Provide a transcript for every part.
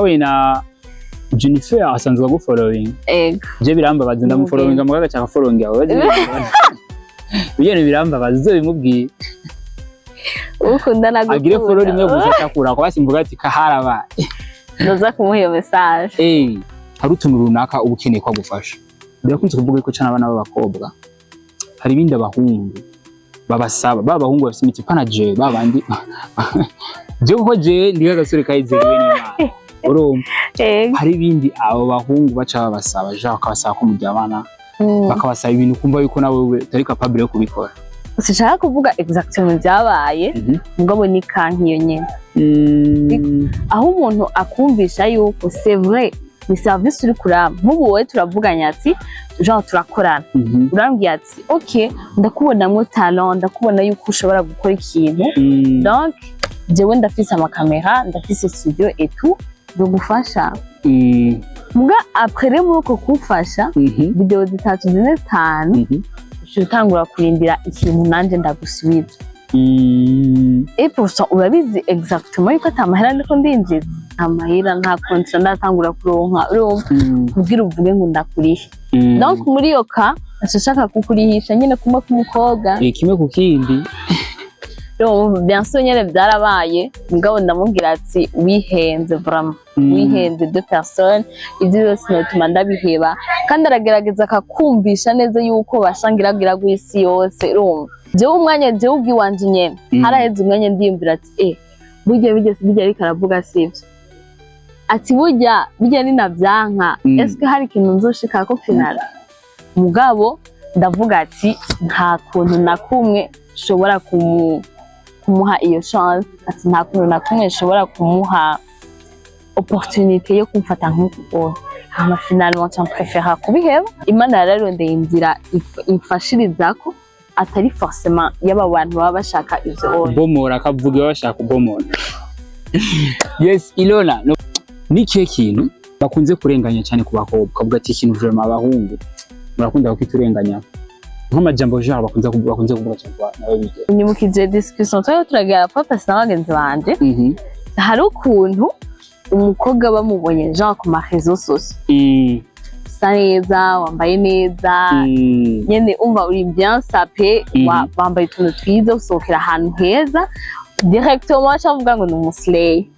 Nawe na Jennifer asanzwe agufollowing. Ego. Je birambabaza, ndamufollowinga mugaga cyaka following yawe. Ibyo birambabaza, uzobimubwiye. Ukunda nagukunda. Agire follow rimwe gusa akakura ko basi mvuga ati kaharabaye. Ndoza kumuha iyo message. Hari utuntu runaka uba ukeneye ko agufasha. Birakunze kuvuga ko cyane abana b'abakobwa hari ibindi abahungu babasaba, ba bahungu bafite imiti pana je ba bandi je, kuko je ndi agasore kayizeriwe n'Imana, urumva? Ego. Hari ibindi abo bahungu baca babasaba, je bakabasaba ko muryamana, bakabasaba ibintu kumva yuko nawe utari capable yo kubikora. Sinshaka kuvuga exactement ibyabaye, mugabo ni kanki iyo nyene aho umuntu akumvisha yuko c'est vrai, ni service uri kuraba. Nk'ubu wowe turavuganye ati genre turakorana, urambwiye ati ok, ndakubonamwo talent, ndakubona yuko ushobora gukora ikintu, donc jewe ndafise amakamera, ndafise studio et tout, ndogufasha. Muga après rero muri uko kumfasha video zitatu, zine, zitanu, uca utangura kurindira ikintu nanje ndagusubiza. Et pourtant urabizi exactement yuko ata mahera ndiko ndinjiza, nta mahera, nta contrat ndatangura kuronka, urumva, kugira uvuge ngo ndakurihe. Donc muri iyo ka aca ashaka kukurihisha nyene kumwe k'umukobwa. Kimwe ku kindi. Urumva, bien sûr nyene byarabaye, mugabo ndamubwira ati wihenze vraiment, wihenze deux personnes, ibyo byose notuma ndabiheba. Kandi aragerageza akakumvisha neza yuko bashangiragira gw'isi yose. Urumva, jewe umwanya, jewe ubwiwanje nyene, haraheze umwanya ndiyumvira ati burya bijya ariko aravuga sivyo, ati burya bijya ninavyanka, eske hari ikintu nzoshikako final? Mugabo ndavuga ati nta kuntu na kumwe nshobora kumuha iyo chance, ati nta kuntu na kumwe nshobora kumuha opportunité yo kumfata nk'uko. Hama finalement nca mprefera kubiheba. Imana yararondeye inzira imfashirizako atari forcément y'aba bantu baba bashaka ivyo. Kubomora, akavuga baba bashaka kubomora. Yes, Ilona, no, ni ikihe kintu bakunze kurenganya cyane ku bakobwa, ukavuga ati ikintu vraiment abahungu murakunda kukiturenganya, nk'amajambo genre bakunze kuvuga cyane ku nawe bigera? Unyibukije discussion twari turagira papa na bagenzi banje. Hari ukuntu umukobwa bamubonye genre ku ma réseaux sociaux, usa neza, wambaye neza, nyene umva uri bien sapé, wambaye utuntu twiza, usohokera ahantu heza, directement aca avuga ngo ni umuslay,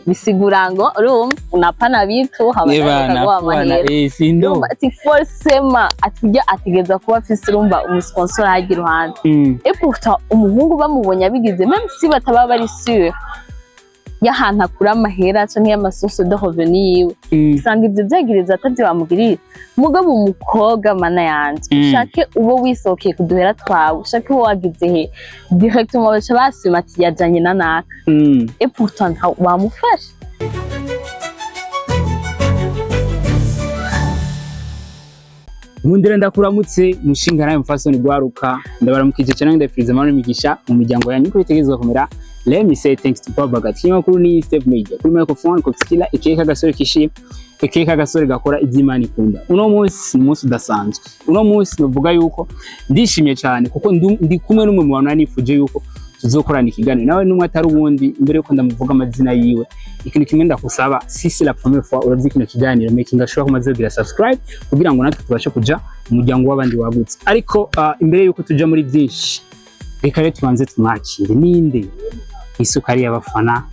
bisigura ngo urumva unapana vitu Ebana, habanaguha bwana, amahera. Sindo. Urumva ati forcément atujya ategereza kuba afise, urumva, umusponsor hajya iruhande. Et pourtant umuhungu bamubonye abigize, même si bataba bari sûr y'ahantu akura amahera canke y'amasource de revenu yiwe, usanga ivyo vyagiriza atavyo bamugirira. Mugabo umukobwa, mana yanje, ushake ubo wisohokeye ku duhera twawe, ushake uwo wagize he, directement baca basuma ati yajanye na naka. Et pourtant bamufashe. Nkundira ndakuramutse mushinga nawe mufasoni gwaruka, ndabaramukije cyane, ndabifuriza amahoro n'imigisha mu miryango yanyu uko bitegerezwa kumera. Let me say thanks to Baba Gati. Ikinyamakuru ni Step Media, kuri microphone Coxkiller, ikeka gasore kishimye, ikeka gasore gakora iby'Imana ikunda. Uno munsi ni umunsi udasanzwe. Uno munsi novuga yuko ndishimye cyane kuko ndi kumwe n'umwe mu bantu nari nifuje yuko tuzokorana ikiganiro nawe, n'umwe atari uwundi. Imbere yuko ndamuvuga amazina yiwe, ikintu kimwe ndakusaba: si c'est la première fois uravye kino kiganiro, making sure ko umaze kugira subscribe kugira ngo natwe tubashe kuja mu muryango w'abandi wagutse. Ariko imbere yuko tuja muri byinshi, reka rero tubanze tumwakire. Ninde? Isukari y'abafana,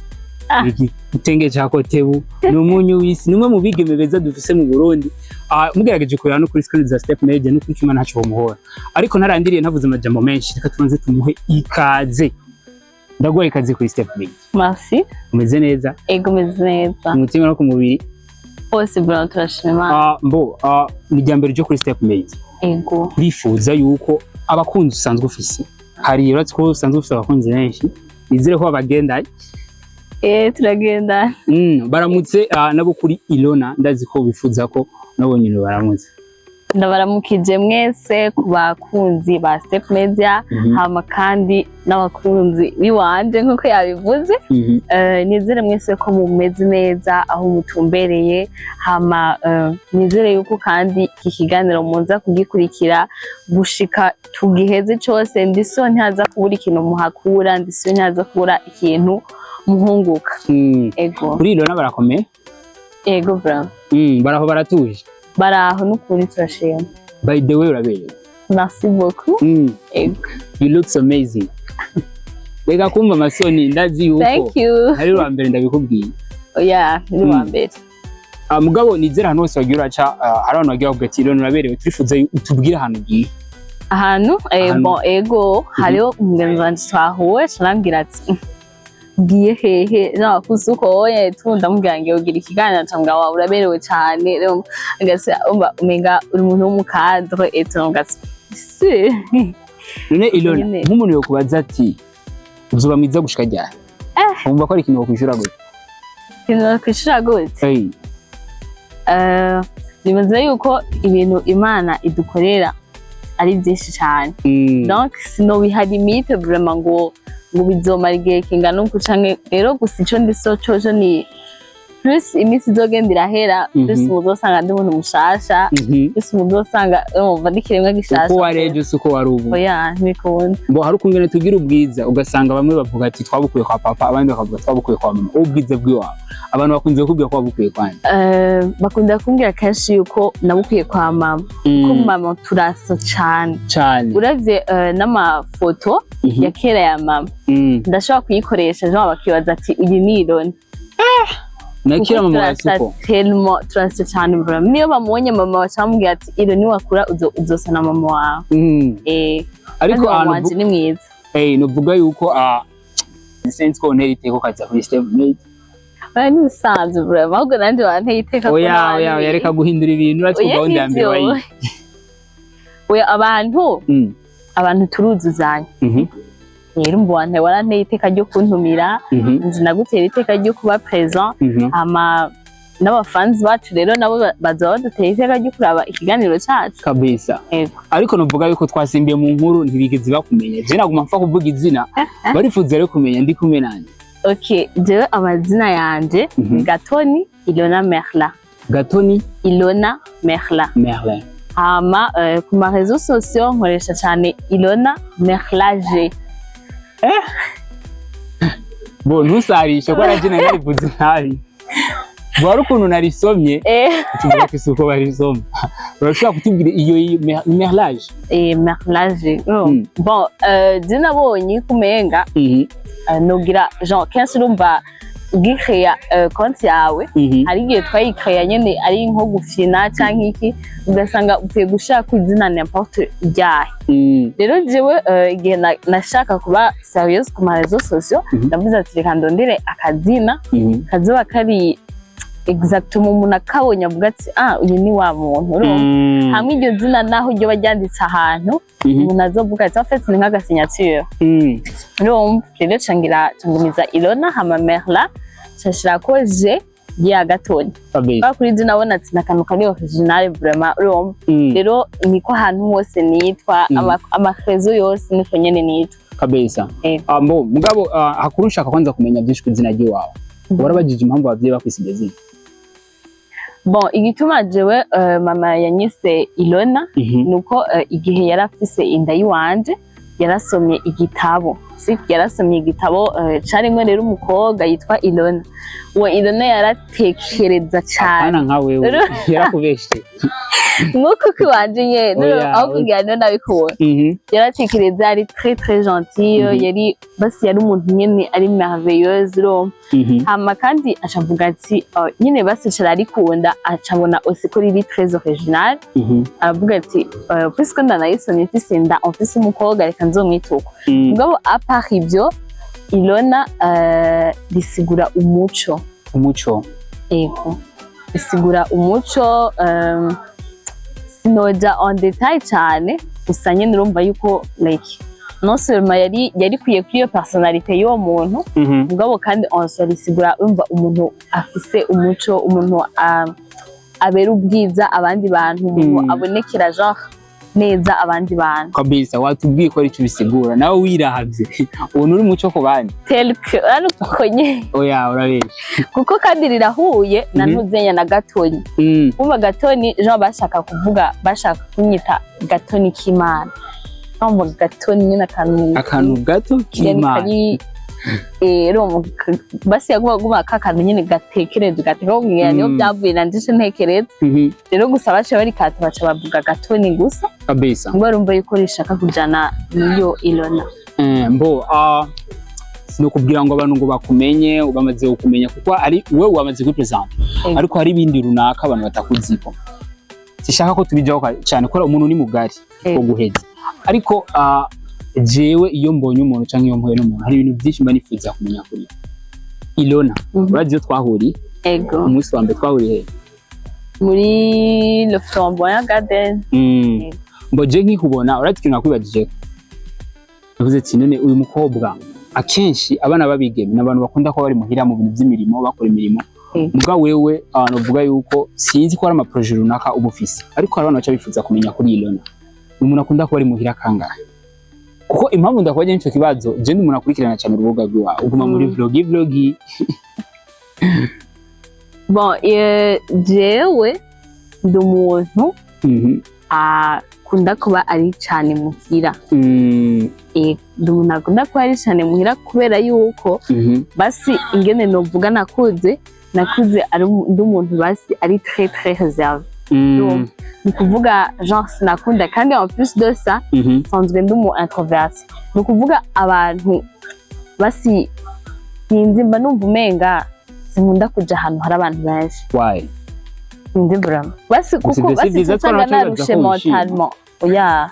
igitenge ca kotebu, ni umunyu w'isi, ni umwe mu bigeme beza dufise mu Burundi. Mugerageje kureba no kuri screen za Step Media no kuri cyuma ntaco bomuhora. Ariko ntarandiriye, ntavuze amajambo menshi, reka tubanze tumuhe ikaze. Ndaguha ikaze kuri Step Media. Merci. Umeze neza? Ego, meze neza. Mu mutima no ku mubiri? Hose bro, turashima Imana. Mbo ni irya mbere ryo kuri Step Media. Ego. Urifuza yuko abakunzi usanzwe ufise, hari uretse ko usanzwe ufise abakunzi benshi, nizere ko babagenda. Turagenda. Baramutse nabo kuri Ilona, ndazi ko bifuza ko nabo nyine baramutse. Ndabaramukije mwese ku bakunzi ba Step Media, hama kandi n'abakunzi biwanje nk'uko yabivuze. Nizere mwese ko mumeze neza aho mutumbereye, hama nizere yuko kandi iki kiganiro muza kugikurikira gushika tugiheze cose. Ndisiyo ntihaza kubura ikintu muhakura, ndisiyo ntihaza kubura ikintu muhunguka. Ego. Kuri Ilona barakomeye. Ego vraiment. Baraho baratuje? Baraho n'ukuri, turashima. By the way, uraberewe. Merci beaucoup. Ego. You look so amazing. Reka kumva amasoni, ndazi yuko Thank you. ari uwa mbere ndabikubwiye. Oya, ni uwa mbere. Ah, mugabo nizera ahantu hose wagiye uraca, hari abantu bagiye bavuga ati: "Rero uraberewe, turifuza utubwire ahantu ugiye." Ahantu Ahantu. Bon, ego, hariho umugenzi wanje twahuye, arambwira ati: "Ngiye hehe nakuze uko oye tu?" Ndamubwira ngiye kugira ikiganiro, ncambwira: "Wawe uraberewe cane." Rero ngase umva umenga uri umuntu w'umu cadre et tout, ngase si. None Ilona, Nyene. nk'umuntu yokubaza ati: "Uzoba mwiza gushika ryari?" Wumva ko ari ikintu wokwishura gute? Ikintu kwishura gute? Hey. Nibaza yuko ibintu Imana idukorera ari byinshi cyane. Donc sinobiha limite vraiment ngo bizomara igihe kingana uku canke. Rero gusa ico ndi so coco ni plus iminsi izogenda irahera, plus muzosanga ndi umuntu mushasha, plus muzosanga urumva ndi ikiremwa gishasha. Uko wari ejo si uko wari ubu. Oya, ntibikunda. Ngo hari ukungene tugira ubwiza, ugasanga bamwe bavuga ati: "Twabukuye kwa papa," abandi bakavuga: "Twabukuye kwa mama." Ubwiza bw'iwawe, abantu bakunze kukubwira ko wabukuye kwa nde? Bakunda kumbwira kenshi yuko nabukuye kwa mama, ko mama turasa cane. Cane. Uravye n'amafoto ya kera ya mama, ndashobora kuyikoresha ejo bakibaza ati: "Uyu ni Ilona." Na kera mama Kuko turasa wasuko. tellement, turasa cane vraiment. Niyo bamubonye mama, baca bamubwira ati: "Iro niwakura uzosa na mama wawe." Ariko Kandi mama ahantu wanje ni mwiza. Novuga yuko sense ko ntera iteka ukaza kuri Step Mate. Oya, ni ibisanzwe vraiment, ahubwo nanje banteye iteka ko Oya, nabandi. oya, oya, reka guhindura ibintu, uratse Oya, gahunda ya mbere nivyo. wayize. Oya, abantu abantu turuzuzanya. Rero umva, waranteye iteka ryo kuntumira, nzi nagutera iteka ryo kuba présent, hama n'abafanzi bacu rero nabo bazoba baduteye iteka ryo kuraba ikiganiro cacu. Kabisa. Ego. Ariko novuga yuko twasimbiye mu nkuru, ntibigeze bakumenya. Je naguma mpfa kuvuga izina, barifuza rero kumenya ndi kumwe nande. Ok, jewe amazina yanje ni Gatoni Ilona Merla. Gatoni Ilona Merla. Merlin. Hama ku ma réseaux sociaux nkoresha cyane Ilona Merla G. Bo ntusarishe ko araje narivuze nabi, wari ukuntu narisomye. Tuvuga ko isuko barisoma, urashobora kutubwira iyo merlage? Merla G. Oh. Bon, je nabonye kumenga nogira genre kenshi urumva ugikreya konti yawe, hari igihe twayikreya nyene ari nko gufina canke iki, ugasanga upfuye gushaka izina n'importe ryahe. Rero jewe igihe nashaka kuba sérieuse ku ma réseaux sociaux, ndavuze ati: "Reka ndondere akazina kazoba kari exactement, umuntu akabonye avuga ati: 'Ah, uyu ni wa muntu.'" Urumva? Hamwe iryo zina naho ryoba ryanditse ahantu, umuntu azovuga ati: "En fait ni nk'aga signature." Urumva rero cangira cangumiza Ilona, hama Merla cashirako G ya Gatoni. Kabisa. Kwa kuri je nabona ati nakantu kari original vraiment, urumva? Rero niko ahantu hose nitwa, ama réseaux yose niko nyene nitwa. Kabisa. Eh. Ah, mbo mugabo hakuru nshaka kwanza kumenya byinshi ku izina ry'iwawe. Warabajije impamvu abavyeyi bakwise iryo zina? Bon, igituma jewe mama yanyise Ilona nuko igihe yari afise inda yiwanje yarasomye igitabo, si yarasomye igitabo carimwo rero umukobwa yitwa Ilona. Uwo Ilona yaratekereza cane. Apana nka wewe, yarakubeshe. Nk'uko kiwanje nyene. Oya, aho oya. kugira niyo nabikubona. Yaratekereza, yari très très gentille, yari basi yari umuntu nyene ari merveilleuse, urumva? Hama kandi aca avuga ati: "Oh, nyene basi cararikunda." Acabona aussi ko riri très original. Aravuga ati: "Puisque ndanayisomye mfise inda, mfise umukobwa, reka nzomwite uko." Mugabo à part ivyo, Ilona risigura umuco. Umuco. Ego, risigura umuco. Sinoja en détail cane, gusa nyene urumva yuko like non seulement yari kwiye kuri iyo personnalité y'uwo muntu, mugabo kandi en soi risigura, urumva, umuntu afise umuco, umuntu abera ubwiza abandi bantu, umuntu abonekera genre neza abandi bantu. Kabisa, watubwiye ko arico bisigura, nawe wirahavye ubona uri muco ku bandi. Tel que ariko nyene. Oya, urabesha. Kuko kandi rirahuye na ntuzenya na Gatoni. Kumva Gatoni, genre bashaka kuvuga, bashaka kunyita Gatoni k'Imana. Kumva Gatoni nyine akantu Akantu gato yani k'Imana. Kari Urumva basi yaguma guma kakantu nyene gatekereje gatekera, niyo byavuye nanje nce ntekereza. Rero gusa baciye barikata, baca bavuga Gatoni gusa. Ngo urumva yuko rishaka kujana n'iyo Ilona. Mbo sinokubwira ngo abantu ngo bakumenye, bamaze kukumenya kuko ari wewe wamaze kwipresenta. Ariko hari ibindi runaka abantu batakuziko, sishaka ko tubijaho cyane kubera umuntu ni mugari two guheza. Ariko jewe iyo mbonye umuntu canke iyo mpuye n'umuntu, hari ibintu byinshi mba nifuza kumenya kuri Ilona. Urazi iyo twahuriye? Ego. Umunsi wa mbere twahuriye he? Muri Le Flamboyant Garden. Mbo je nkikubona, urazi ikintu nakwibajije? Navuze ati: "None uyu mukobwa, akenshi abana b'abigeme ni abantu bakunda kuba bari muhira mu bintu by'imirimo, bakora imirimo." Muga wewe abantu bavuga yuko, sinzi ko hari amaprojet runaka uba ufise, ariko hari abantu baca bifuza kumenya kuri Ilona, ni umuntu akunda kuba ari muhira kangahe? Kuko impamvu ndakubaza nico kibazo, je ndi umuntu akurikirana cyane urubuga rw'iwawe, uguma muri vlogi vlogi. Bon, jewe ndi umuntu akunda kuba ari cane muhira. Ndi umuntu akunda kuba ari cane muhira kubera yuko basi ingene novuga, nakuze ari ndi umuntu basi ari très très réservé. Ni ukuvuga genre sinakunda, kandi en plus de ça nsanzwe ndi umu introverti. Ni ukuvuga abantu basi sinzi, mba numva umenga sinkunda kuja ahantu hari abantu benshi. Why? Sinzi vraiment basi Gusa kuko ivyo si basi vyiza, usanga twara narushe tubaza ko wishima. mentalement, oya.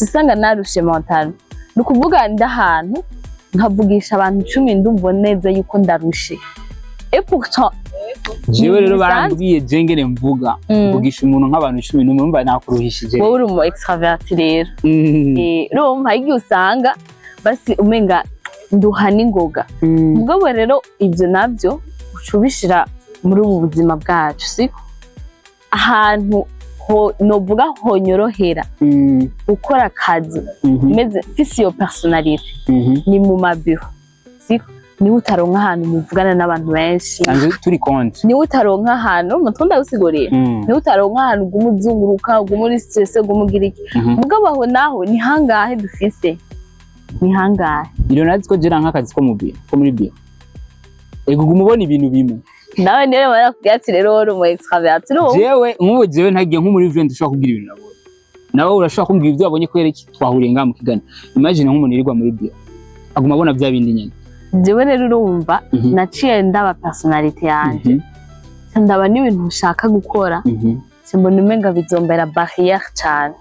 Usanga narushe mentalement. Ni ukuvuga ndi ahantu nkavugisha abantu 10, ndumva neza yuko ndarushe, et pourtant Jewe rero bisanzwe. Barambwiye je ngene mvuga, mvugisha umuntu nk'abantu 11, mba nakuruhishije. Wowe uri umu extraverti rero. Urumva hari igihe usanga basi umenga nduha n'ingoga. Mugabo rero ibyo nabyo uca ubishira muri ubu buzima bwacu, siko ahantu ho novuga honyorohera gukora akazi meze mfise iyo personnalité ni mu mabiro, siko niwe utaronka ahantu muvugana n'abantu benshi. Sanzwe turi konti. Niwe utaronka ahantu mutwe, ndagusiguriye. Niwe utaronka ahantu uguma uzunguruka, uguma uri stressé, uguma ugira iki. Mugabo aho naho ni hangahe dufise? Ni hangahe? Iro nazi ko jera nk'akazi ko mu biro, ko muri biro, ego uguma ubona ibintu bimwe. Nawe niyo barakubwira ati rero uri umu extraverti, urumva? Jewe nk'ubu, jewe ntagiye nko muri event, ushobora kubwira ibintu nabonye, nawe urashobora kumbwira ibyo wabonye. Kubera iki? Twahuriye ngaha mu kiganiro. Imagine nk'umuntu yirirwa muri biro aguma abona bya bindi nyene. Jewe rero urumva, naciye ndaba personnalité yanje, ndaba n'ibintu nshaka gukora, mbona umenga bizombera barrière cane.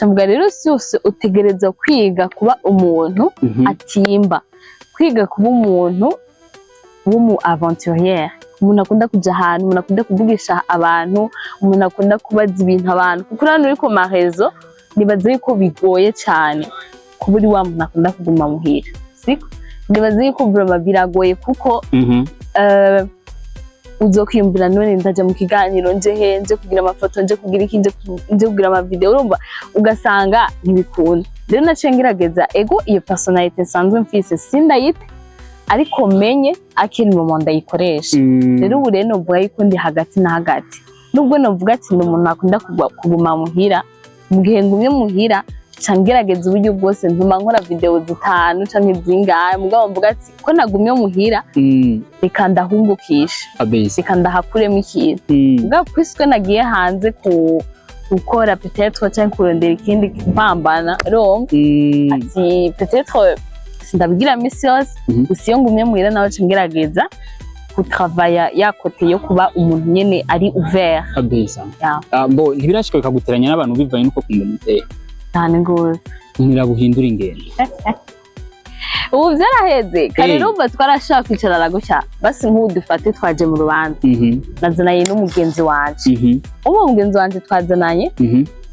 Mvuga rero yose utegereza kwiga kuba umuntu atimba, kwiga kuba umuntu w'umu aventurière, umuntu akunda kuja ahantu, umuntu akunda kuvugisha abantu, umuntu akunda kubaza ibintu abantu, kuko urabona uri ku maréseaux, nibaza yuko bigoye cane kuba uri wa muntu akunda kuguma muhira, siko? Nibaza yuko vraiment biragoye kuko uzokwiyumvira: none ndaja mu kiganiro, nje he, nje kugira amafoto, nje kugira iki, nje kugira amavideo, urumva ugasanga ntibikunda. Rero naciye ngerageza, ego iyo personnalité nsanzwe mfise sindayite, ariko menye akiri moment ndayikoresha. Rero ubu rero novuga yuko ndi hagati na hagati, nubwo novuga ati ndi umuntu akunda kuguma muhira, mu gihe ngumye muhira ca ngerageza uburyo bwose ntuma nkora video zitanu canke zingahe, mugabo mvuga ati ko nagumye muhira, reka ndahungukisha, Kabisa. reka ndahakuremo ikintu. Mugabo puisque nagiye hanze ku gukora peut-être canke kurondera ikindi mpambana, urumva ati peut-être sindabigira misi yose. Gusa iyo ngumye muhira nawe ca ngerageza gutravaya ya côté yo kuba umuntu nyene ari ouvert. Kabisa. Yeah. Ah, mbo ntibirashika bikaguteranya n'abantu bivanye n'uko kunda muteye? Cyane gose. Ntiraguhindura ingendo? Ubu vyaraheze kare. Urumva twarashaka kwicarana gutya, basi nk'ubu dufate twaje mu rubanza, nazananye n'umugenzi wanje. Uwo mugenzi wanje twazananye,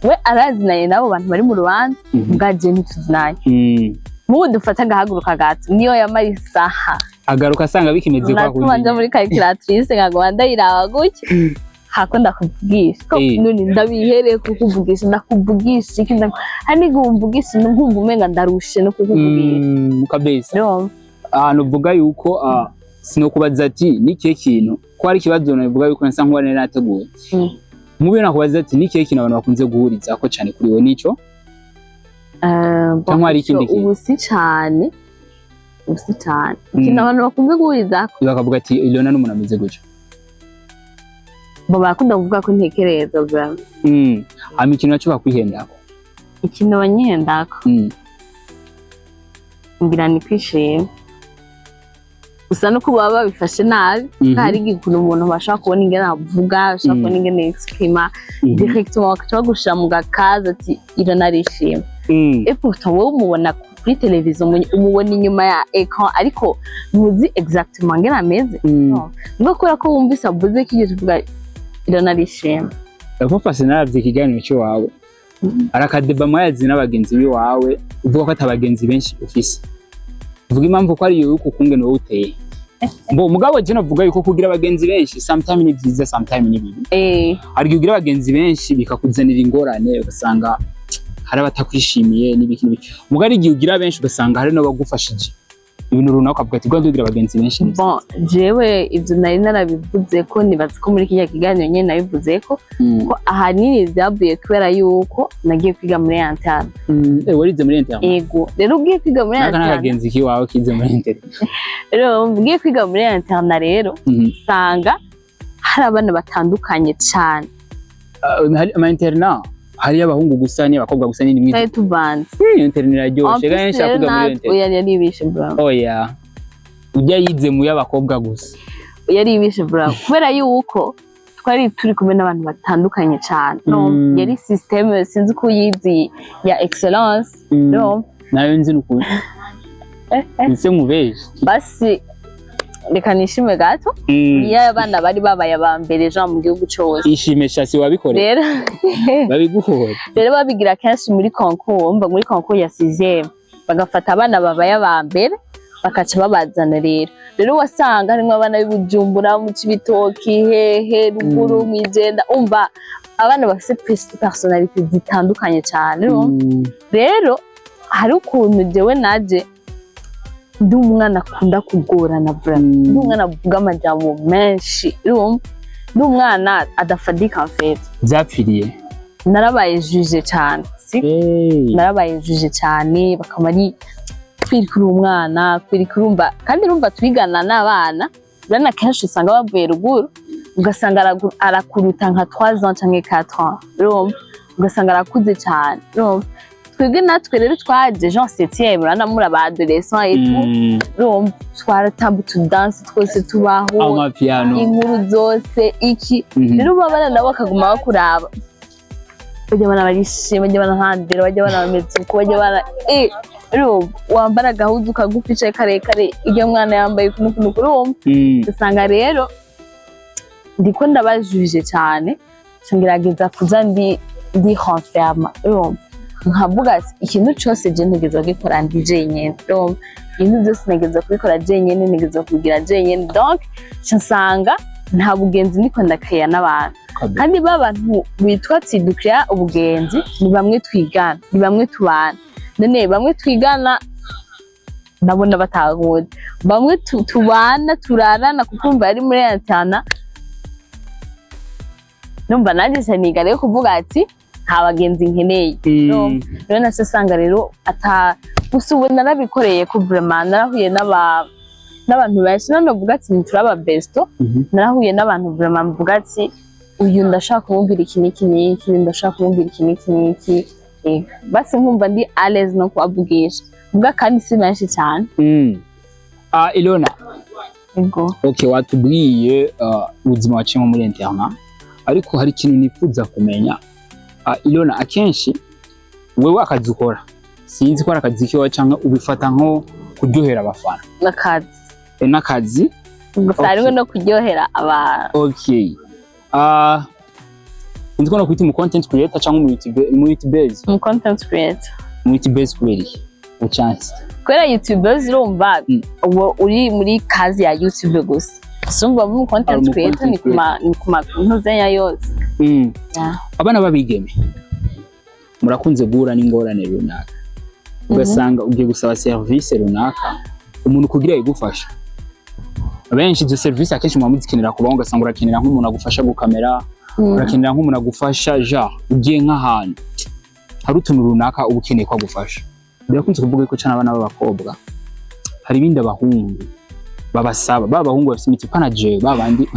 we arazinanye n'abo bantu bari mu rubanza, mbwa je ntituzinanye. Nk'ubu dufate agahaguruka gato, niyo yamara isaha Agaruka asanga bikimeze kwa natuma nja muri calculatrice nkaguma ndayiraba gutya, hako ndakuvugisha ko none ndabihereye kukuvugisha, ndakuvugisha iki, hari n'igihe umvugisha nkumva umenga ndarushe no kukuvugisha. Kabisa. Urumva? Ahantu uvuga yuko sinokubaza ati ni ikihe kintu, ko hari ikibazo navuga yuko nsa nkuba nari nateguye. Mubi nakubaza ati ni ikihe kintu abantu bakunze guhuriza ko cyane kuri we, nico? Bon, Cyangwa hari ikindi ico kintu? Ubu si cane. Ubusi cane, ikintu abantu bakunze guhurizako, Bakavuga ati Ilona n'umuntu ameze gutya. Bo barakunda kuvuga ko ntekereza vraiment. Hama ikintu naco bakwihendako? Ikintu banyihendako, ngira ni kwishima gusa, nuko baba babifashe nabi. Hari igihe ukuntu umuntu bashobora kubona ingene avuga, bashobora kubona ingene exprima, directement bakaca bagushira mu gakaza ati Ilona arishima. Et pourtant wowe umubona kuri televiziyo, umubona inyuma ya écran, ariko ntuzi exactement ingene ameze. Ngo kubera ko wumvise avuze kigeze uvuga Ilona arishima. Papa, naravye ikiganiro cy'iwawe, arakadeba mwayazi n'abagenzi biwawe, uvuga ko atabagenzi benshi ufise, uvuga impamvu ko ari yuko ukungene wowe uteye. Mbo mugabo je novuga yuko kugira abagenzi benshi sometime ni vyiza, sometime ni bibi. Hari igihe ugira abagenzi benshi bikakuzanira ingorane, ugasanga hari abatakwishimiye n'ibiki n'ibiki. Mugabo hari igihe ugira benshi ugasanga hari n'abagufashije ibintu runaka, ukavuga ati rwanda ugira abagenzi benshi ni vyiza." Bon, jewe ivyo nari narabivuze ko, nibaza ko muri kiriya kiganiro nyene nabivuze ko ko ahanini vyavuye kubera yuko nagiye kwiga muri interne. Warize muri interne? Ego, rero ugiye kwiga muri naka interne, n'akagenzi kiwawe kize muri interne. Rero ugiye kwiga muri interne rero, usanga hari abana batandukanye cane. Hari ama internat, hariyo abahungu gusa n'abakobwa gusa n'indi mwize? Twari tuvanze. Interne iraryoshe kandi nshaka kwiga muri interne. Oya, yaribishe bro. Oya, ujya yize mu y'abakobwa gusa. Yaribishe bro, kubera yuko twari turi kumwe n'abantu batandukanye cane. No, yari système, sinzi ko uyizi, ya excellence. No. Nayo nzi nukuri nse nkubeshe. Basi reka nishime gato. Niyo abana bari babaye aba mbere jean mu gihugu cose. Ishime shasi wabikoreye. Rero babiguhora. Rero babigira kenshi muri concours, mba muri concours ya sixième, bagafata abana babaye aba mbere bakaca babazana. Rero wasanga harimwo abana b'i Bujumbura, mu Cibitoki, hehe ruguru, mw'Ijenda, umva abana bafise personnalité zitandukanye cane, urumva? Rero hari ukuntu jewe naje ndi umwana akunda kugorana vraiment, ndi umwana avuga amajambo menshi, urumva? Ndi umwana adafadika en fait. Vyapfiriye. Narabaye jugée cane, si Hey. narabaye jugée cane, bakaba ari kwirika uri umwana kwirika, urumva? Kandi urumva twigana n'abana urabona kenshi usanga bavuye ruguru, ugasanga arakuruta nka 3 ans canke 4 ans, urumva? Ugasanga arakuze cane, urumva? Twebwe natwe rero twaje genre septième, urabona muri aba adolescent et tout, urumva twaratamba utudansi twose tubaho, amapiano, inkuru zose iki. Rero ubu abana nabo bakaguma bakuraba, bajya bana barishima, bajya bana ntandero, bajya bana bameze uko, bajya bana urumva wambara agahuzu kagufi canke karekare, iryo mwana yambaye uku n'uku n'uku, urumva? Usanga rero ndiko ndabajuje cane, nca ngerageza kuza ndi renferma, urumva? Nkavuga ati ikintu cose je ntegerezwa gukora ndi jenyene, urumva? Ibintu byose ntegerezwa kubikora jenyene, ntegerezwa kubigira jenyene. Donc nca nsanga nta bugenzi ndiko ndakreya n'abantu. Kandi ba bantu bitwa ati dukreya ubugenzi ni bamwe twigana, ni bamwe tubana. None bamwe twigana ndabona batankunda, bamwe tubana turarana, kuko umva yari muri internat. Numva nanjye nca niga rero kuvuga ati nta bagenzi nkeneye. Rero naco usanga rero ata gusa ubu narabikoreye ko vraiment narahuye n'abantu benshi none uvuga ati ntituraba besto. Narahuye n'abantu vraiment mvuga ati uyu ndashaka kumubwira iki n'iki n'iki, uyu ndashaka kumubwira iki n'iki n'iki. Basi nkumva ndi à l'aise no kubavugisha mbwa, kandi si benshi cyane. Ah, Ilona. Ego. Okay, watubwiye ubuzima waciyemo muri internat, ariko hari ikintu nifuza kumenya. Ilona, akenshi wewe akazi ukora, sinzi ko ari akazi kiwe cyangwa ubifata nko kuryohera abafana? N'akazi. N'akazi. Gusa hariho no kuryohera abantu. Okay, sinzi ko nakwita umu content creator cyangwa umu YouTuber. Umu content creator. Umu YouTuber kubera iki uchanse? Kubera youtubers, urumva, uba uri muri kazi ya YouTube gusa, sumva mu content Ari umu creator ni content kuma ni kuma ntuzenya yose. Yeah. Abana b'abigeme murakunze guhura n'ingorane runaka, ugasanga ugiye gusaba serivisi runaka umuntu kugira yigufasha. Benshi izo serivisi akenshi muba muzikenera kubaho, ugasanga urakenera nk'umuntu agufasha gukamera, urakenera nk'umuntu agufasha genre ugiye nk'ahantu hari utuntu runaka uba ukeneye ko agufasha. Birakunze kuvuga ko cyane abana b'abakobwa Hari ibindi abahungu babasaba, ba bahungu bafise imiti pana jewe, ba bandi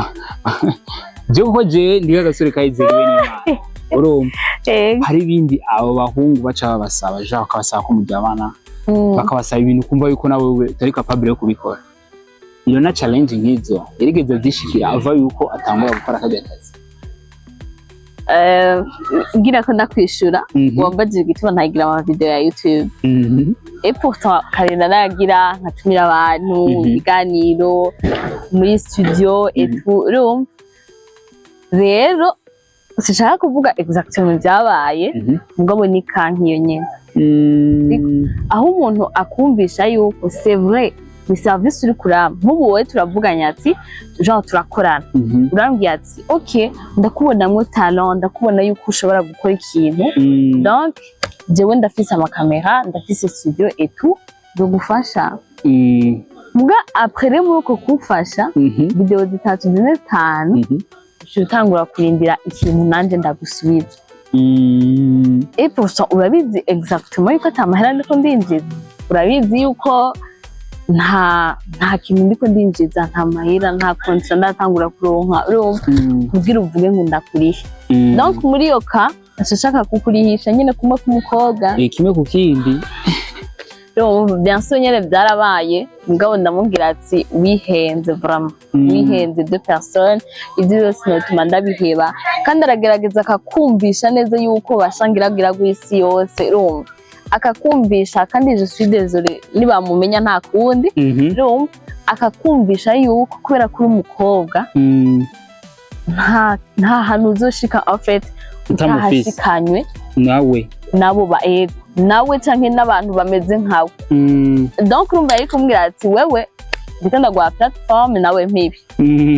jewe, kuko jewe ndi agasore kayizeriwe n'Imana, urumva? Hari ibindi abo bahungu baca babasaba, ja bakabasaba ko muryamana, bakabasaba ibintu kumva yuko nawe wewe utari capable yo kubikora. Iyo na challenge nk'izo yarigeze zishikira ava yuko atangura gukora karya kazi? Ngira ko ndakwishura. Wambajije igituma ntagira ama video ya YouTube. Et pourtant kare narayagira, nkatumira abantu, ibiganiro muri studio et tout. Urumva rero, sinshaka kuvuga exactement ibyabaye, mugabo ni kanki iyo nyene aho umuntu akumvisha yuko c'est vrai, ni service uri kuramba. Nk'ubu wowe turavuganye ati genre turakorana, urambwiye ati: "Ok, ndakubonamwo talent, ndakubona yuko ushobora gukora ikintu, donc jewe ndafise amakamera, ndafise studio et tout, zogufasha." Muga après rero, muri uko kumfasha video zitatu, zine, zitanu, uca utangura kurindira ikintu nanje ndagusubiza. Et pourtant urabizi exactement yuko ata mahera ndiko ndinjiza, urabizi yuko nta kintu ndiko ndinjiza, nta mahera, nta contrat ndatangura kuronka, urumva, kugira uvuge ngo ndakurihe. Donc muri iyo ka aca ashaka kukurihisha nyine kumwe k'umukobwa. Eh, kimwe ku kindi. Urumva, bien sûr nyene byarabaye, mugabo ndamubwira ati: "Wihenze vraiment, wihenze deux personnes, ibyo byose notuma ndabiheba." Kandi aragerageza akakumvisha neza yuko bashangiragira gw'isi yose, urumva, akakumvisha. Kandi je suis désolée nibamumenya, nta kundi. Urumva, akakumvisha yuko kubera ko uri umukobwa, nta hantu uzoshika en fait Utamufise. utahashikanywe Nawe. Nabo ba ego nawe canke n'abantu bameze nkawe. Donc urumva, yari kumbwira ati: "Wewe ndiko ndaguha platform, nawe mpibi."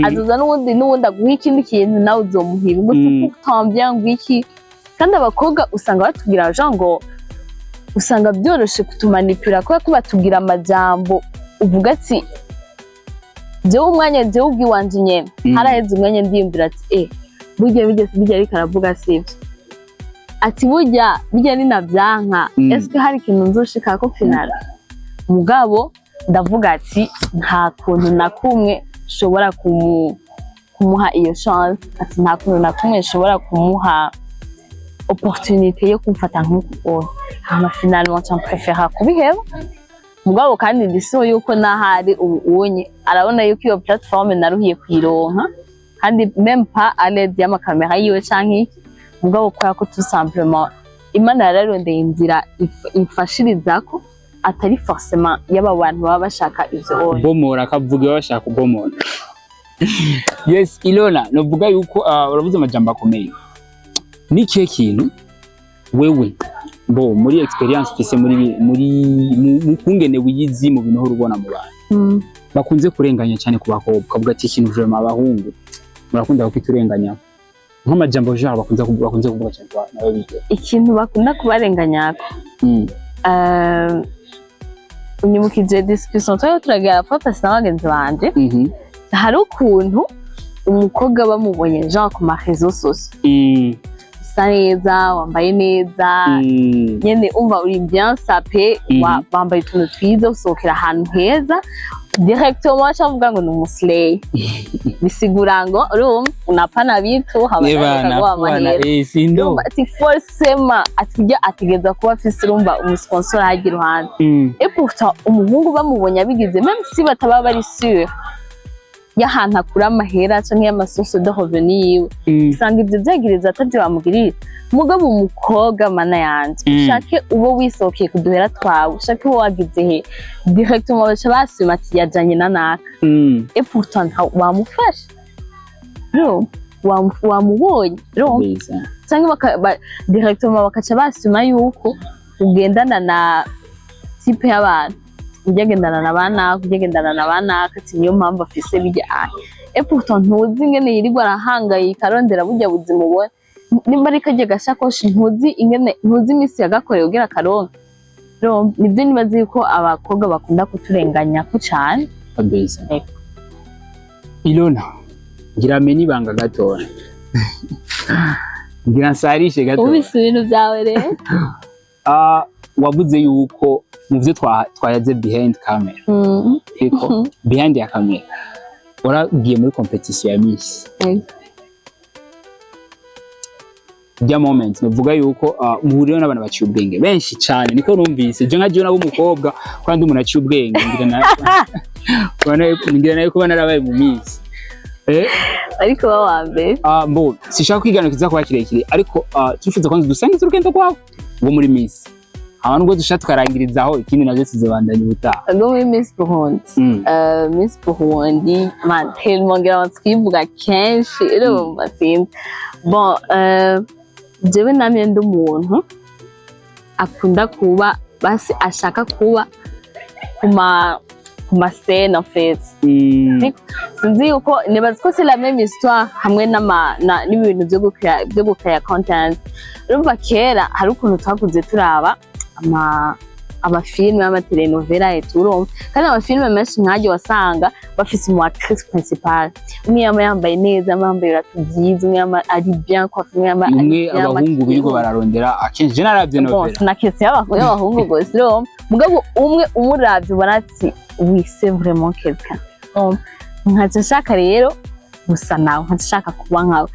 Azoza n'uwundi, n'uwundi aguha ikindi kintu, nawe uzomuha ibi ngo c'est pourtant bien ngo iki. Kandi abakobwa usanga batubwira genre ngo usanga byoroshe kutumanipura, kubera ko batubwira amajambo uvuga ati jewe umwanya, jewe ubwiwanje nyene, haraheze umwanya ndiyumvira ati: "Eh, burya burya ariko aravuga sivyo." Ati burya burya ninavyanka, eske hari ikintu nzoshikako final? Mugabo ndavuga ati nta kuntu na kumwe nshobora kumuha iyo chance, ati nta kuntu na kumwe nshobora kumuha opportunité yo kumfata nk'uko. Hama finalement nca préféra kubiheba. Mugabo kandi ndi sûr yuko n'ahari ubu unye arabona yuko iyo platform naruhiye kuyironka, kandi même pas à l'aide y'amakamera yiwe canke iki, mugabo kubera ko tout simplement Imana yararondeye inzira imfashirizako, atari forcément y'aba bantu baba bashaka ivyo oya. Kubomora, akavuga baba bashaka kubomora. Yes, Ilona, novuga yuko uravuze amajambo akomeye. Ni ikihe kintu wewe bo muri experience ufise muri mu kungene wiyizi, mu bintu uhora ubona mu bantu, bakunze kurenganya cyane ku bakobwa, ukavuga ati ikintu vraiment abahungu murakunda kukiturenganya, nk'amajambo genre bakunze kuvuga cyane ku bantu bige? Ikintu bakunda kubarenganyako, unyibukije discussion twari turagira papa na bagenzi banje. Hari ukuntu umukobwa bamubonye genre ku ma réseaux sociaux, usa neza, wambaye neza, nyene umva uri bien sapé, wambaye utuntu twiza, usohokera ahantu heza, directement avuga ngo ni umuslay, bisigura ngo urumva unapana vitu Ebana, haba bwana, amahera. Sindo. Urumva ati forcément ati ategereza kuba afise, urumva, umusponsor hajya iruhande. Et pourtant umuhungu bamubonye abigize, même si bataba bari sûr y'ahantu akura amahera canke y'amasource de revenu yiwe, usanga ivyo vyagiriza atavyo bamugirira. Mugabo umukobwa, mana yanje, ushake ubo wisohokeye ku duhera twawe, ushake uwo wagize he, directement baca basuma ati yajanye na naka. Et pourtant wamufashe. Urumva? Wamubonye, urumva? Beza. Canke directement bakaca basuma yuko ugendana na type y'abantu, ujya agendana na banaka, ujya agendana na banaka, ati niyo mpamvu afise bijya ahe. Et pourtant ntuzi ingene yirirwa arahangayika arondera burya buzima ubona. Nimba ari karya gashakoshi, ntuzi ingene, ntuzi imisi yagakorewe kugira akaronke. Urumva? Nivyo nibaza yuko abakobwa bakunda kuturenganyako cane. Kabisa. Ego. Ilona, ngira amenye ibanga gatoya, ngira nsarishe gatoya. Ubise ibintu vyawe rero. Ah, wavuze yuko Mu byo twayaze behind camera, ariko behind ya camera waragiye muri competition ya Miss rya moment, novuga yuko muhuriyeho n'abantu baciye ubwenge benshi cyane, niko numvise je nka jewe nabo umukobwa, kandi umuntu aciye ubwenge ngira nayo kuba narabaye mu Miss. Ariko ba wa mbere. Mbo sishaka kwigana kiza kuba kirekire, ariko turifuza kwanza dusangize urugendo rwawe rwo muri Miss, hama nubwo dushaka tukarangirizaho ikindi navyo tuzobandanya ubutaha. Rwo muri Miss Burundi? Mm. Miss Burundi, man, tellement ngira ngo twivuga kenshi, urumva, sinzi. Bon, jewe namye ndi umuntu akunda kuba, basi ashaka kuba ku ma scène en fait. Sinzi yuko nibaza ko c'est la même histoire hamwe n'ibintu byo gukrea content. Urumva, kera hari ukuntu twakuze turaba amafilme y'amatelenovela et tout, urumva, kandi amafilme menshi nk'ayo wasanga bafise umu actrice principale umwe yama yambaye neza, yama yambaye ibirato vyiza, umwe yama ari bien coiffé, umwe yama ari Umwe bien abahungu maquillé. birirwa bararondera akenshi, je naravye Bon, novela. sinakese y'abahungu gusa, urumva, mugabo umwe umuravye ubona ati: "Oui, c'est vraiment quelqu'un." Urumva, nkaca nshaka rero gusa nawe, nkaca nshaka kuba nkawe.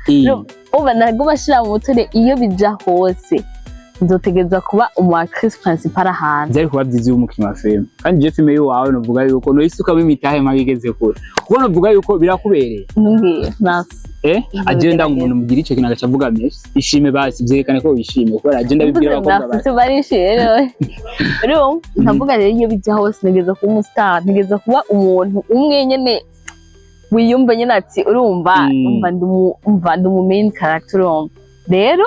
Umva, naguma nshira mu mutwe, iyo bija hose nzotegereza kuba umu actrice principale ahantu. Byari kuba byiza iyo umukinnyi wa filime, kandi je filime y'iwawe novuga yuko noyisukamo imitahe mpaka igeze kure, kuko novuga yuko birakubereye. Ntumbwire, merci. Agenda ngo umuntu mubwira ico kintu agaca avuga merci, ishime basi, vyerekane ko wishimye, kubera agenda bibwira abakobwa Merci, tubarishimye rero. Urumva, nkavuga rero iyo bija hose ntegereza kuba umustar, ntegereza kuba umuntu umwe nyene wiyumva nyene ati urumva, umva ndi umu main character. Urumva rero,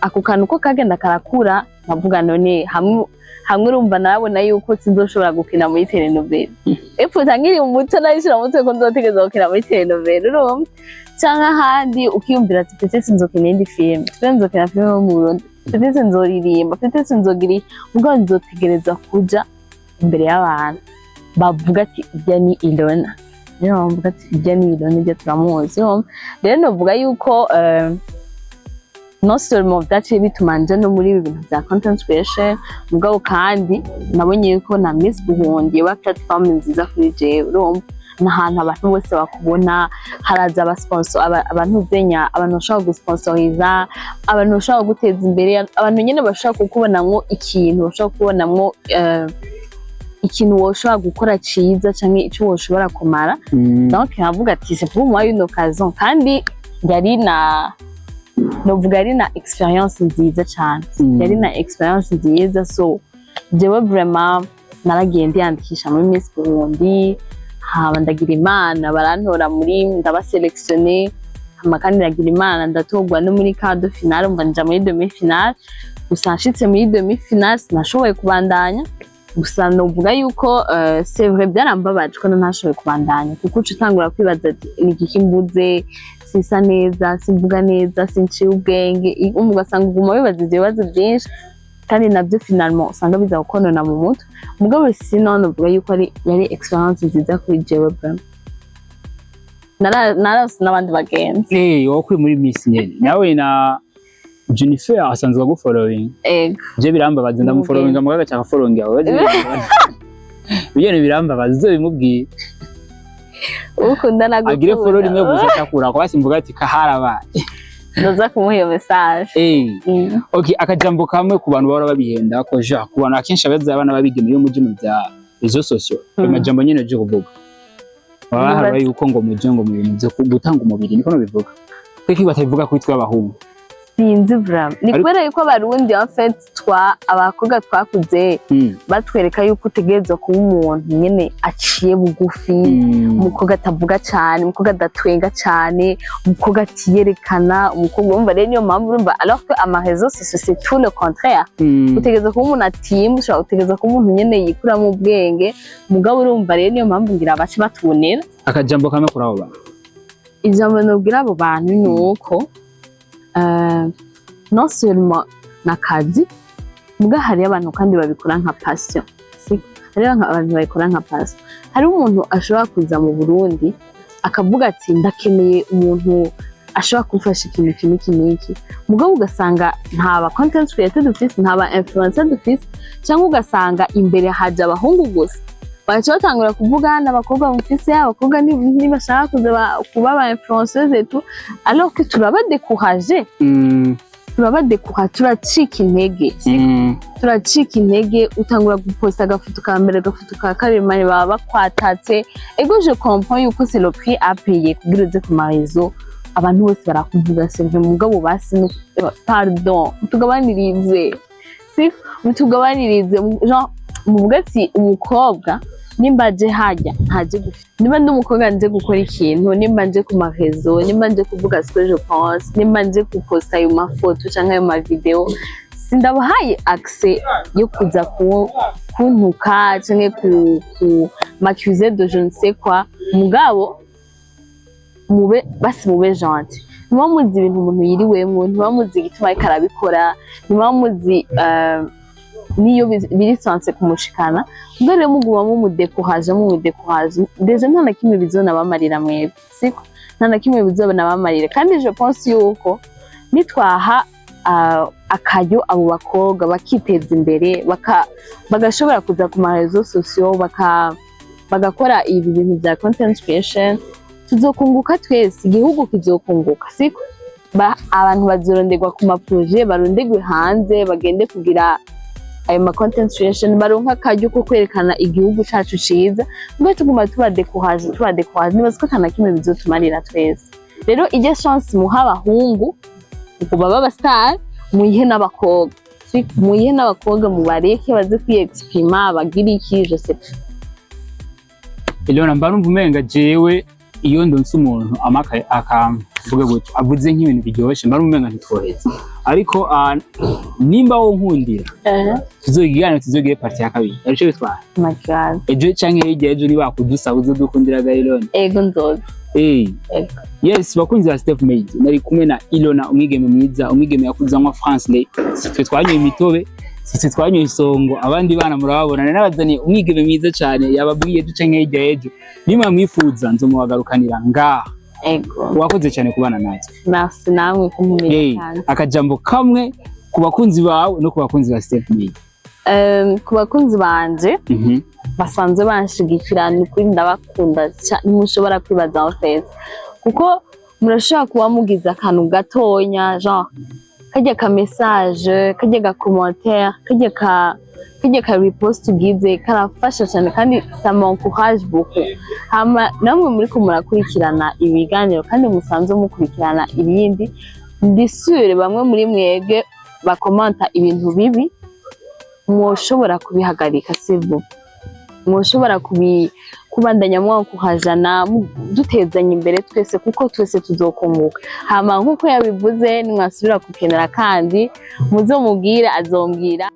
ako kantu ko kagenda karakura, nkavuga none hamwe hamwe, urumva, narabona yuko sinzoshobora gukina muri telenovela. Epfo nkiri muto narishira mu mutwe ko nzotegereza gukina muri telenovela, urumva, canke ahandi ukiyumvira ati peut-être nzokina iyindi film, peut-être nzokina film yo mu Burundi, peut-être nzoririmba, peut-être nzogira iki, mugabo nzotegereza kuja imbere y'abantu bavuga ati: "Irya ni Ilona." Niyo bavuga ati: "Irya ni Ilona, irya turamuzi." Urumva rero, novuga yuko non seulement vyaciye bituma nja no muri ibi bintu vya content creation, mugabo kandi nabonye yuko na Miss Burundi yoba platform nziza kuri jewe. Urumva, ni ahantu abantu bose bakubona, haraza abasponsor, abantu benya, abantu bashobora gusponsoriza, abantu bashobora guteza imbere, abantu nyene bashobora kukubonamwo ikintu, bashobora kukubonamwo ikintu woshobora gukora ciza canke ico woshobora kumara. Donc nkavuga ati c'est pour moi une occasion, kandi yari na, novuga ari na experience nziza cane. Yari na experience nziza. So jewe vraiment naragiye ndiyandikisha muri Miss Burundi, hama ndagira Imana barantora muri, ndabasélectionné, hama kandi ndagira Imana ndatorwa no muri quart de finale, umva nja muri demi finale. Gusa nshitse muri demi finale sinashoboye kubandanya. Gusa novuga yuko c'est vrai, byarambabaje ko ntashoboye kubandanya, kuko uca utangura kwibaza ati: "Ni igiki mbuze? Sisa neza, simvuga neza, sinciye ubwenge." Ugasanga uguma wibaza ivyo bibazo byinshi, kandi nabyo finalement usanga biza kukonona mu mutwe. Mugabo sinon novuga yuko ari yari experience nziza kuri jewe vraiment. Narose n'abandi bagenzi. Wowe muri Miss nyene nawe na Jennifer asanzwe agufollowing. Ego. Je birambabaza, ndamufollowinga mugaga cyaka following yawe. Ibyo birambabaza, uzobimubwiye. Ukunda nagukunda. Agire follow rimwe gusa atakura ko basi mvuga ati kaharabaye. Ndoza kumuha iyo message. Okay, akajambo kamwe ku bantu bahora babihenda ko ja ku bantu akenshi abaza abana babigeme yo muje mu bya réseaux sociaux, ayo majambo nyene je kuvuga baba baharura yuko ngo muje ngo mu bintu byo gutanga umubiri, niko nobivuga, kuko batabivuga kuri twe abahungu. Sinzi vraiment, ni kubera yuko Abarundi en fait twa abakobwa twakuze batwereka yuko utegerezwa kuba umuntu nyene aciye bugufi, umukobwa atavuga cane, umukobwa adatwenga cane, umukobwa atiyerekana, umukobwa, urumva rero, niyo mpamvu, urumva, alors que ama réseaux sociaux c'est tout le contraire. Utegerezwa kuba umuntu atimbusha, utegerezwa kuba umuntu nyene yikuramo ubwenge. Mugabo urumva rero, niyo mpamvu ngira bace batubonera. Akajambo kamwe kuri abo bantu. Ijambo nobwira abo bantu ni uko non seulement n'akazi, muga hariyo abantu kandi babikora nka passion. Si hariyo abantu babikora nka passion. Hariho umuntu ashobora kuza mu Burundi akavuga ati: "Ndakeneye umuntu Ashobora kumfasha ikintu iki n'iki n'iki. Mugabo ugasanga nta ba content creator dufise, nta ba influencer dufise, cyangwa ugasanga imbere haje abahungu gusa, bagaca batangura kuvuga n'abakobwa mufise, abakobwa ntibashaka kuza kuba ba influenceuse et tout, alors que turabadécourage. Turabadécourage, turacika intege. Turacika intege. Utangura guposta agafoto ka mbere, agafoto ka kabiri, mani baba bakwatatse. Ego, je comprends yuko c'est le prix à payer kugira uze ku ma réseaux, abantu bose barakuvuga, c'est vrai. Mugabo basi pardon, mutugabanirize, si mutugabanirize, genre muvuge ati umukobwa nimba aje hajya ntaje nimba ndi umukobwa nje gukora ikintu, nimba nje ku ma réseaux, nimba nje kuvuga ce que je pense, nimba nje guposta ayo mafoto canke ayo mavideo, sindabahaye accès yo kuza kuntuka canke ku m'accuser de je ne sais quoi. Mugabo mube basi mube gentil. Ntimuba muzi ibintu umuntu yiriwemwo, ntimuba muzi igituma ariko arabikora, ntimuba muzi niyo biri censé kumushikana. Ubwo rero muguma mumudécourage, mumudécourage, déjà nta na kimwe bizonabamarira mwebwe, siko? Nta na kimwe bizonabamarira. Kandi je pense yuko nitwaha akaryo abo bakobwa bakiteza imbere, bagashobora kuza ku ma réseaux sociaux, bagakora ibi bintu bya content creation, tuzokunguka twese, igihugu kizokunguka, siko? Abantu bazoronderwa ku ma projets, baronderwe hanze, bagende kugira ayo ma content creation, baronka akaryo ko kwerekana igihugu cacu ciza. Mbe tuguma tubadécourage, tubadécourage, nibaza ko ata na kimwe bizotumarira twese. Rero iryo chance muha abahungu ngo babe aba star, muyihe n'abakobwa. Muyihe n'abakobwa, mubareke baze kwiyexprima, bagire iki, je sais pas. Elona, mba numva umenga jewe iyo ndonse umuntu amaka akamvuga gutyo, avuze nk'ibintu biryoshe, mba numva umenga ntitwoheza. Ariko nimba wo nkundira, tuzogira tuzogire partie ya kabiri, arico bitwara. My God. Ejo canke hirya ejo nibakudusaba, uzodukundira ga Elona? Ego, nzoza. Ego. Yes, bakunzi ba Steph Made, nari kumwe na Ilona, umwigeme mwiza, umwigeme yakuze anywa France Lait. Si twe twanyoye imitobe, si twe twanyoye isongo, abandi bana murababona. Nari nabazaniye umwigeme mwiza cyane, yababwiye ejo canke hirya ejo nimba mwifuza nzomuhagarukanira ngaha. Ego. Wakoze cyane kubana natwe. Merci namwe kumumenya. Kandi akajambo kamwe ku bakunzi bawe no ku bakunzi ba Steph Made. Ku bakunzi banje basanzwe banshigikira, ni ukuri ndabakunda, ntimushobora kwibaza aho feza, kuko murashobora kuba mugize akantu gatonya, genre kajya ka message, kajya ka commentaire, kajya ka repost ugize, karafasha cyane kandi ça m'encourage beaucoup. Hama namwe muriko murakurikirana ibiganiro kandi musanzwe mukurikirana ibindi, ndi sûre bamwe muri mwebwe bakomanta ibintu bibi, mwoshobora kubihagarika, sivyo? Mwoshobora kubandanya mwakuhajana, dutezanya imbere twese, kuko twese tuzokunguka. Hama nk'uko yabivuze, nimwasubira gukenera kandi muzomubwire, azombwira.